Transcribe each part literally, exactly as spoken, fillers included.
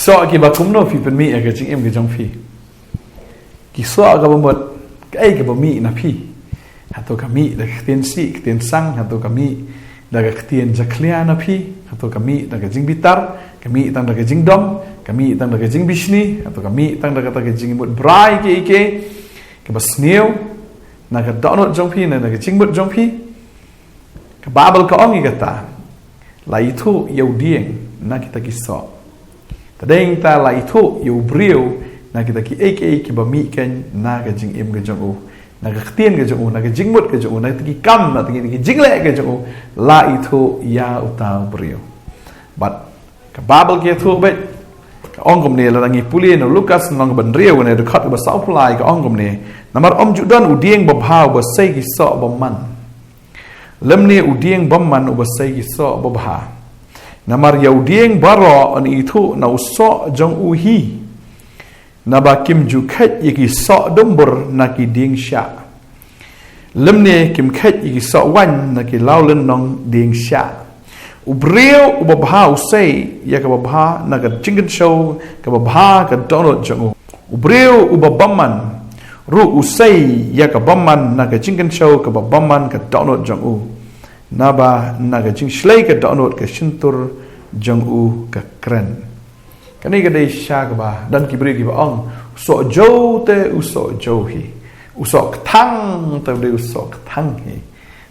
Soh kiba kumno phi pynmih ïa ka jingim ka jong phi? Ki soh kaba mut, kaei kaba mih na phi? Hato ka mih da ka ktien sih, ktien sang, hato ka mih da ka ktien jakhlia na phi, hato ka mih da ka jingbitar, ka mih tang da ka jingdom, ka mih tang da ka jingbishni, hato ka mih tang da kata ka jingmut brai kiei kiei kaba sniew na ka dohnud jong phi, na ka jingmut jong phi? Ka Baibl ka ong ïa kata, la ithuh ïa u dieng na kita ki soh. Te dei ta la ithuh ïa u briew na kita kiei kiei kiba mih kein na ka jingim ka jong u, na ka ktien ka jong u, na ka jingmut ka jong u, na kita ki kam, na kita ki jingleh ka jong u, la ithuh ïa uta u briew. Bad ka Baibl ka ïathuh beit, ka ong kumne, lada ngi pule na u Lukas lynnong kaba hynriew, na ka dkhot kaba sawphew lai, ka ong kumne: Namar ym ju don u dieng babha uba sei ki soh bymman, lymne u dieng bymman uba sei ki soh babha. Namar ïa u dieng baroh yn ithuh na u soh jong u hi. Naba kim ju kheit ïa ki soh dumbur na ki dieng shiah, lymne kim kheit ïa ki soh waiñ na ki lawlynnong dieng shiah. U briew uba bha u sei ïa kaba bha na ka jingkynshew kaba bha ka dohnud jong u. U briew uba bymman ruh u sei ïa ka bymman na ka jingkynshew kaba bymman ka dohnud jong u. Naba na ka jingshlei ka dohnud ka shyntur jong u ka kren. Kane ka dei shisha kaba don ki briew kiba ong, u soh jew te u soh jew hi, u soh kthang te u dei u soh kthang hi.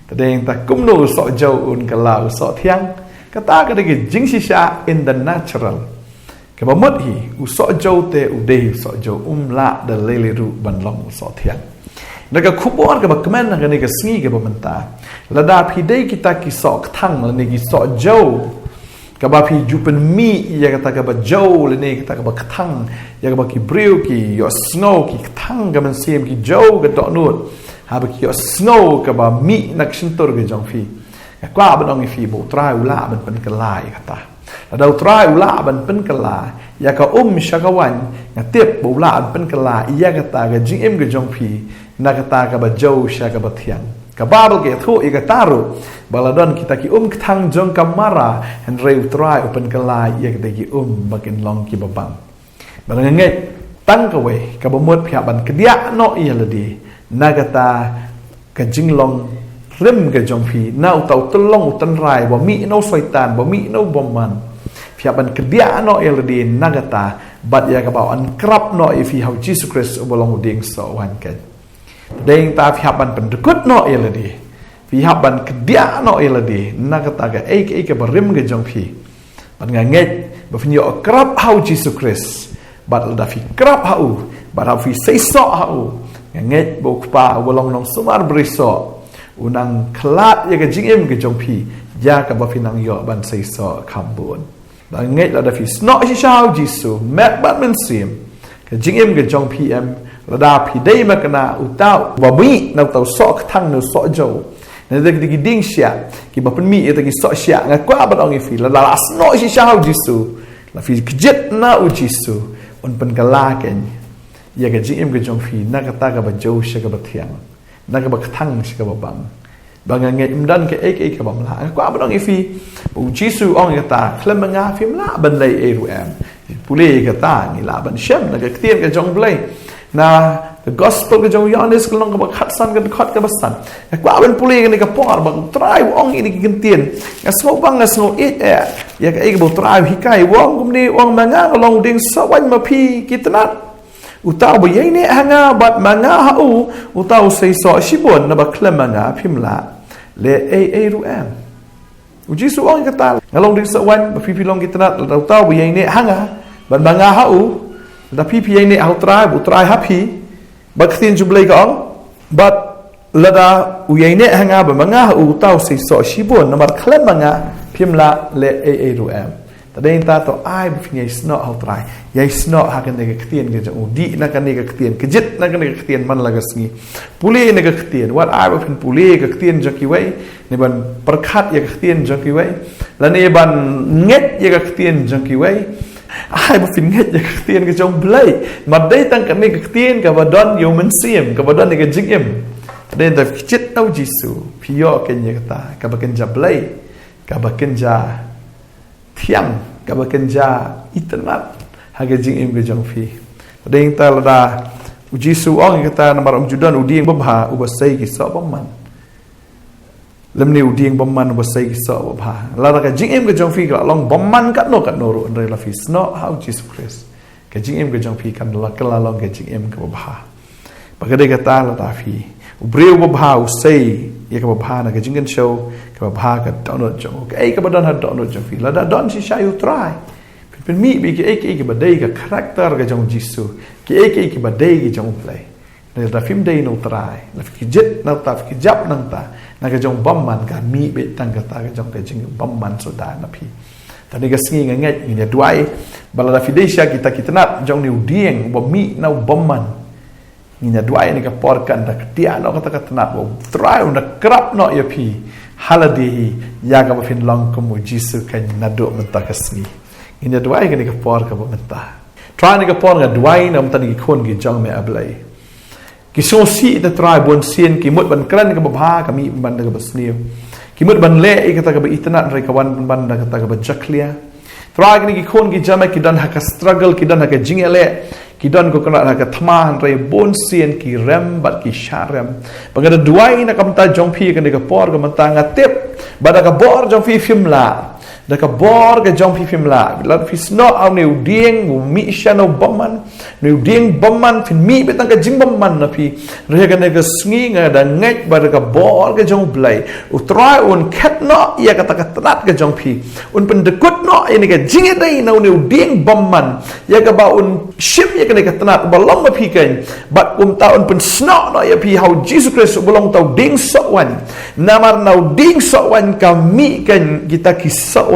Te dei ta kumno u soh jew un kylla u soh thiang? Kata ka dei ka jingshisha in the natural. Kaba mut hi, u soh jew te u dei u soh jew, um lah da lei lei ruh ban long u soh thiang. Na ka khubor kaba kmen ha kane ka sngi kaba mynta, lada phi dei kita ki soh kthang lane ki soh jew, kaba phi ju pynmih ïa kata kaba jew lane kata kaba kthang, ïa kaba ki briew ki ïohsngew ki kthang ka mynsiem, ki jew ka dohnud haba ki ïohsngew kaba mih na ka shyntur ka jong phi. Nga kwah ban ong ïa phi ba U Trai u lah ban pynkylla ïa kata. Lada U Trai u lah ban pynkylla ïa ka um sha ka waiñ, nga tip ba u lah ban pynkylla ïa kata ka jingim ka jong phi na kata kaba jew sha kaba thiang. Ka Baibl ka ïathuh ïa kata ruh, ba la don kita ki um kthang jong ka mara, hynrei U Trai u pynkylla ïa kita ki um ba kin long kiba bang. Bad nga ngeit tang kawei kaba mut, phi hap ban kdiah noh ïa lade na kata ka jinglong rim ka jong phi, na uta u tyllong u tynrai ba mih na u Soitan, ba mih na u bymman. Phi hap ban kdiah noh ïa lade na kata, bad ïa kaba yn krap noh ïa phi ha U Jisu Khrist uba long u dieng soh waiñ kein. Te dei ta phi hap ban pyndykut noh ïa lade, phi hap ban kdiah noh ïa lade na kata kaei kaei kaba rim ka jong phi. Bad nga ngeit ba phin ïoh krap ha U Jisu Khrist. Bad lada phi krap ha u, bad haba phi seisoh ha u, nga ngeit ba U Kpa uba long Nongsumar Barisoh u nang khlad ïa ka jingim ka jong phi, ïa kaba phi nang ïoh ban seisoh kham bun. Bad nga ngeit lada phi snoh shisha ha U Jisu met bad mynsiem, ka jingim ka jong phi em, lada phi dei makna uta uba mih na uta u soh kthang ne u soh jew, na kita ki dieng shiah kiba pynmih ïa kita ki soh shiah, nga kwah ban ong ïa phi, lada la snoh shisha ha U Jisu, la phi kjit na U Jisu, un pynkylla kein ïa ka jingim ka jong phi na kata kaba jew sha kaba thiang, na kaba kthang sha kaba bang. Ba nga ngeit ym don kaei kaei kaba ym lah. Nga kwah ban ong ïa phi ba U Jisu u ong ïa kata, khlem ma nga phim lah ban leh ei ruh em. Pule ïa kata, ngi lah ban shem na ka ktien ka jong U Blei, na ka gospel ka jong u Ïoannis ka lynnong kaba khatsan, ka dkhot kaba san. Nga kwah ban pule ïa kane ka por ba U Trai u ong ïa kine ki ktien. Nga sngewbang, nga sngew ïeit eh ïa kaei kaba U Trai u hikai, u ong kumne, u ong, ma nga nga long u dieng soh waiñ, ma phi ki tnat. Uta uba ïaineh ha nga bad ma nga ha u, uta u seisoh shibun, naba khlem ma nga phim lah leh ei ei ruh em. U Jisu u ong ïa kata, nga long dieng soh waiñ, bad phi phi long ki tnat. Lada uta uba ïaineh ha nga bad ma nga ha u, lada phi phi ïaineh ha U Trai bad U Trai ha phi, bad ka ktien jong U Blei ka ong, bad lada u ïaineh ha nga bad ma nga ha u, uta u seisoh shibun, namar khlem ma nga phim lah leh ei ei ruh em. Te dei ta, to ai ba phin ïai snoh ha U Trai, ïai snoh ha kane ka ktien ka jong u, dih na kane ka ktien, kjit na kane ka ktien man la ka sngi. Pule na ka ktien, wat ai ba phin pule ka ktien jong kiwei, ne ban pyrkhat ïa ka ktien jong kiwei, lane ban ngeit ïa ka ktien jong kiwei. Ai ba phin ngeit ïa ka ktien ka jong U Blei. Namar dei tang kane ka ktien kaba don ïa u mynsiem, kaba don ïa ka jingim. Te dei ta, phi kjit na U Jisu, phi ïoh kein ïa kata kaba kynja blei, kaba kynja thiang, kaba kynja itynnat, Ha ka jingim ka jong phi. Dei ta lada u Jisu u ong ïa kata namar um ju don u dieng babha uba sei ki soh bymman. Lymne u dieng bymman uba sei ki soh babha. Lada ka jingim ka jong phi ka la long bymman katno katno ruh, hynrei la phi snoh ha u Jisu Khrist, ka jingim ka jong phi kan la, ka la long ka jingim kaba bha. Ba ka dei kata lada phi, u briew babha u sei ïa kaba bha na ka jingkynshew, kaba bha ka dohnud jong u. Kaei kaba don ha dohnud jong phi? Lada don shisha ïa u Trai, phin pynmih beit kiei kiei kiba dei ka character ka jong u Jisu, kiei kiei kiba dei ki jong u Blei. Lada phim dei na u Trai, lada phi kjit na uta, phi kjap na uta, na ka jong bymman, ka mih beit tang kata ka jong ka jingbymman suda na phi. Te ha kane ka sngi nga ngeit, ngin ïa duwai ba lada phi dei sha kita ki tnat jong une u dieng uba mih na u bymman, ngin ïa duwai ha kane ka por kan da ktiah noh kata ka tnat, ba u Trai un da krap noh ïa phi ha lade hi, ïa kaba phin long kum u Jisu kan naduh mynta ka sngi. Ngin ïa duwai ha kane ka por kaba mynta. Trai, ha kane ka por nga duwai na ka bynta ki khun ki jong me, A Blei. Ki sngewsih ïa u Trai, bun sien ki mut ban kren kaba bha, ka mih bymman da kaba sniew. Ki mut ban leh ïa kata kaba itynnad, hynrei ka wan bymman da kata kaba jakhlia. Trai, kine ki khun ki jong me ki don ha ka struggle, ki don ha ka jingïaleh, ki don, ko Trai, ha ka thma, hynrei bun sien ki rem bad ki shah rem. Ba nga da duwai na ka bynta jong phi ha kane ka por kaba mynta, nga tip ba da ka bor jong phi phim lah. Da ka bor ka jong phi phim lah. Lada phi snoh ha une u dieng u mih sha na u bymman, une u dieng bymman, phin mih beit tang ka jingbymman na phi. Hynrei ha kane ka sngi nga da ngeit ba da ka bor ka jong u Blei, u Trai un khet noh ïa kata ka tnat ka jong phi. Un pyndykut noh ïa kane ka jingïadei na une u dieng bymman, ïa kaba un shim ïa kane ka tnat ba long ma phi kan. Bad kumta un pynsnoh noh ïa phi ha u Jisu Khrist uba long uta u dieng soh waiñ. Namar na u dieng soh waiñ ka mih kan kita ki soh waiñ.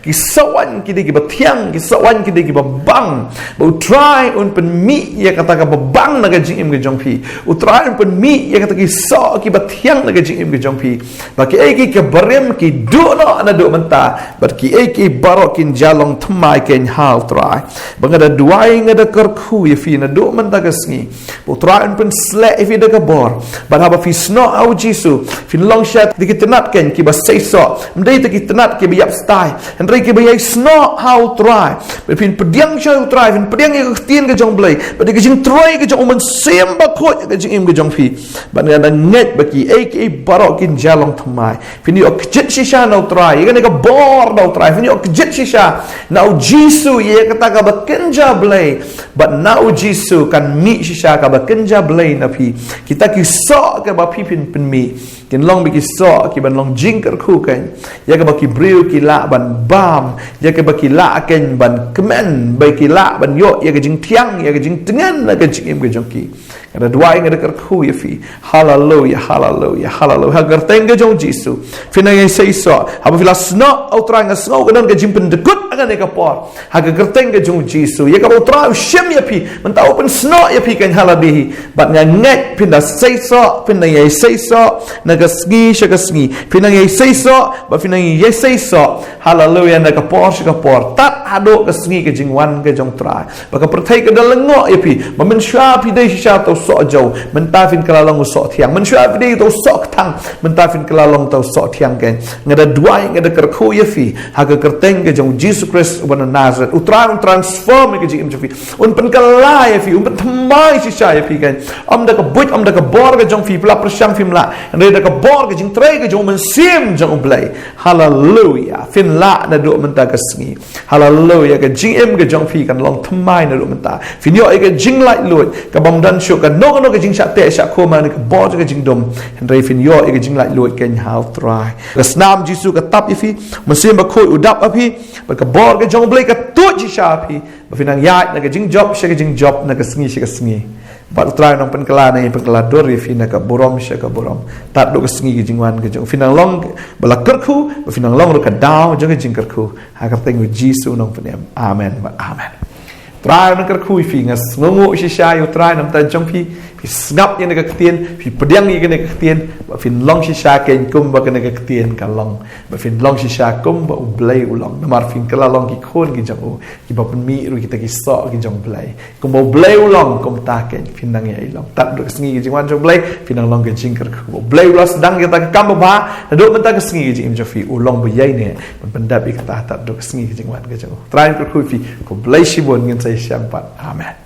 Ki soh waiñ ki dei kiba thiang, ki soh waiñ ki dei kiba bang. Ba u Trai un pynmih ïa kata kaba bang na ka jingim ka jong phi. U Trai un pynmih ïa kata ki soh kiba thiang na ka jingim ka jong phi. Ba kiei kiei kiba rem ki duh noh naduh mynta. Bad kiei kiei baroh kin jia long thymmai kan ha u Trai. Ba nga da duwai, nga da kyrkhu ïa phi naduh mynta ka sngi. Ba u Trai un pynsleh ïa phi da ka bor. Bad haba phi snoh ha u Jisu, phin long sha kita ki tnat kan kiba sei soh. Ym dei kita ki tnat kiba ïap stai, hynrei kiba ïai snoh ha u Trai. Bad phin pdiang sha u Trai, phin pdiang ïa ka ktien ka jong u Blei, bad ïa ka jingtrei ka jong u Mynsiem Bakhuid ha ka jingim ka jong phi. Bad nga da ngeit ba kiei kiei baroh kin jia long thymmai. Phin ïoh kjit shisha na u Trai, ïa kane ka bor na u Trai. Phin ïoh kjit shisha na u Jisu, ïa kata kaba kynja Blei. Bad na u Jisu kan mih shisha kaba kynja Blei na phi. Kita ki soh kiba phi phin pynmih kin long beit ki soh kiban long jingkyrkhu kan. Ïa kaba ki briew ki lah ban bam, ïa kaba ki lah kan ban kmen, ba ki lah ban ïoh ïa ka jingthiang, ïa ka jingtngen na ka jingim ka jong ki. Nga da duwai, nga da kyrkhu ïa phi. Haleluia, haleluia, haleluia. Ha ka kyrteng ka jong u Jisu, phin nang ïai sei soh. Haba phi la snoh ha u Trai, nga sngew ka don ka jingpyndykut ha kane ka por. Ha ka kyrteng ka jong u Jisu, ïa kaba u Trai u shim ïa phi, mynta u pynsnoh ïa phi kan ha lade hi. Bad nga ngeit phin da sei soh, phin nang ïai sei soh na ka sngi sha ka sngi. Phin nang ïai sei soh, bad phin nang ïai sei soh. Haleluia, na ka por sha ka por, tad haduh ka sngi ka jingwan ka jong u Trai. Ba ka pyrthei ka da lyngngoh ïa phi, ba mynshuwa phi dei shisha uta u soh jaw, mynta phin kylla long u soh thiang. Mynshuwa phi dei uta u soh kthang, mynta phin kylla long uta u soh thiang kan. Nga da duwai, nga da kyrkhu ïa phi ha ka kyrteng ka jong u Jisu Khrist uba na Nasareth. U Trai un transform ïa ka jingim jong phi. Un pynkylla ïa phi, un pynthymmai shisha ïa phi kan. Ym da ka buit, ym da ka bor ka jong phi, phi la pyrshang phim lah. Hynrei da ka bor ka jingtrei ka jong u Mynsiem jong u Blei. Haleluia. Phin lah naduh mynta ka sngi. Haleluia. Ka jingim ka jong phi kan long thymmai naduh mynta. Phin ïoh ïa ka jinglaitluid kabym don shuh, kano kano ka jingshah teh shah khum, ne ka bor ka jingdum. Hynrei phin ïoh ïa ka jinglaitluid kan ha u Trai. Ka snam Jisu ka tap ïa phi, Mynsiem Bakhuid u dap ha phi, bad ka bor ka jong u Blei ka tuid shisha ha phi. Ba phin nang ïaid na ka jingjop sha ka jingjop, na ka sngi sha ka sngi. Bad u Trai u nang pynkylla, nang pynkylla dur ïa phi na ka burom sha ka burom. Tad haduh ka sngi ka jingwan ka jong u. Phin nang long ba la kyrkhu, ba phin nang long ruh ka daw jong ka jingkyrkhu. Ha ka kyrteng u Jisu u nongpynim. Amen bad amen. Trai u nang kyrkhu ïa phi, nga sngewnguh shisha ïa u Trai na ka bynta jong phi. Phi Phi sngap ïa kane ka ktien, phi pdiang ïa kane ka ktien, ba phin long shisha keiñ kumba kane ka ktien ka long. Ba phin long shisha kumba U Blei u long. Namar phin kylla long ki khun ki jong u, kiba pynmih ruh kita ki soh ki jong U Blei. Kumba U Blei u long, kumta keiñ phin nang ïai long. Tad haduh ka sngi ka jingwan jong U Blei, phin nang long ka jingkyrkhu. Ba U Blei u la sdang ïa kata ka kam babha, naduh mynta ka sngi ka jingim jong phi, u long ba ïaineh ban pyndep ïa kata tad haduh ka sngi ka jingwan ka jong u. Trai un kyrkhu ïa phi, khublei shibun, ngin sa ïashem pat. Amen.